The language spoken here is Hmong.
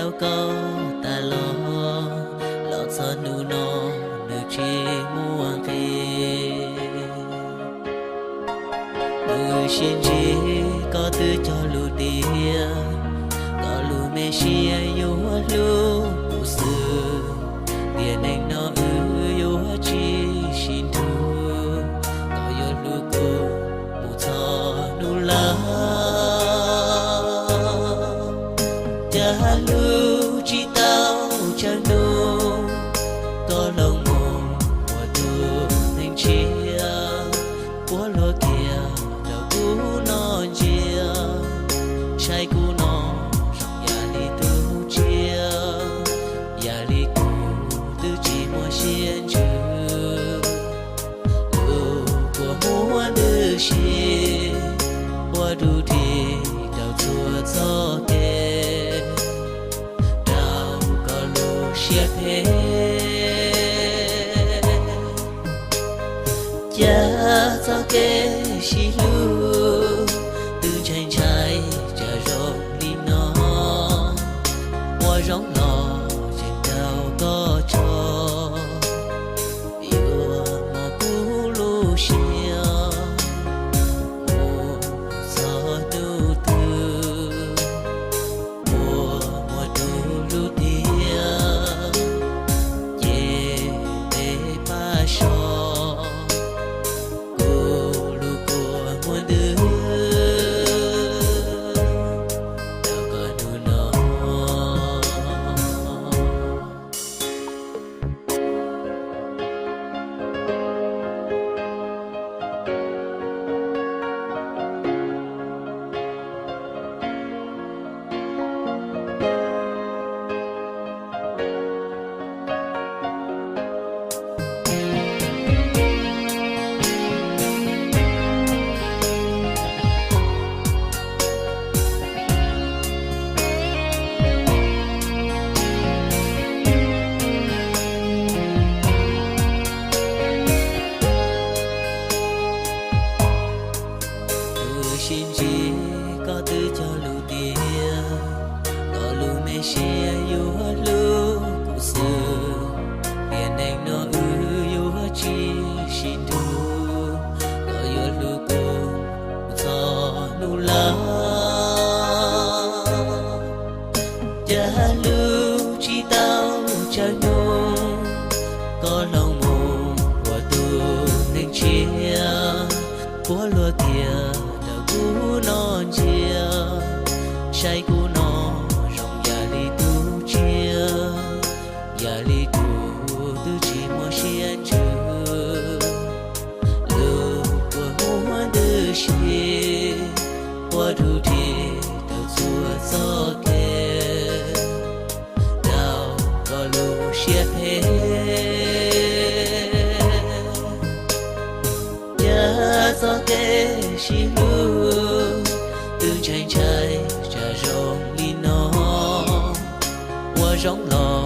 rau koj tas los, los txog hnub no nws tsis muaj nqis. Wb sib ntsib koj twb cog lus tias koj lub me siab yuav hlub kuv xwb, tiam neej no wb yuav tsis sib nrug, koj yuav hlub kuv mus txog hnub laus. Cas hlub tsis tau tsawg hnub, koj los mus ua tus neeg tshiab, puab luag kiag rau kuv noj ntsia, saib kuv no zoo yam li tus tsiaj, yam li kuv twb tsis muaj siab ntsws. Lub kua muag ntws si, puab dub dig rau txhua txoj kev, rau koj lub siab phem. Cas txoj kev sib hlub twb ntshai ntshai tsav zoo li no, ua zoo los tseem raug koj tso, yuav muab kuv lub siab mus txog hnub twg. Ua muaj tus hlub tiag, ces peb pab so, kuv lub kua muag ntws rau koj hnub no. Wb sib ntsib koj twb cog lus tias koj lub me siab yuav hlub kuv xwb, tiam neej no wb yuav tsis sib nrug, koj yuav hlub kuv txog hnub laus. Cas hlub tsis tau tsawg hnub, koj hloov mus ua tus neeg tshiab, puab luag kiag rau kuv noj ntsia, saib kuv no zoo yam li tus tsiaj, yam li tus twb tsis muaj siab ntsws. Lub kua muag ntws si, puab dub dig rau txhua txoj kev, rau koj lub siab phem. Cas txoj kev sib hlub twb ntshai ntshai tsav zoo li no, ua zoo los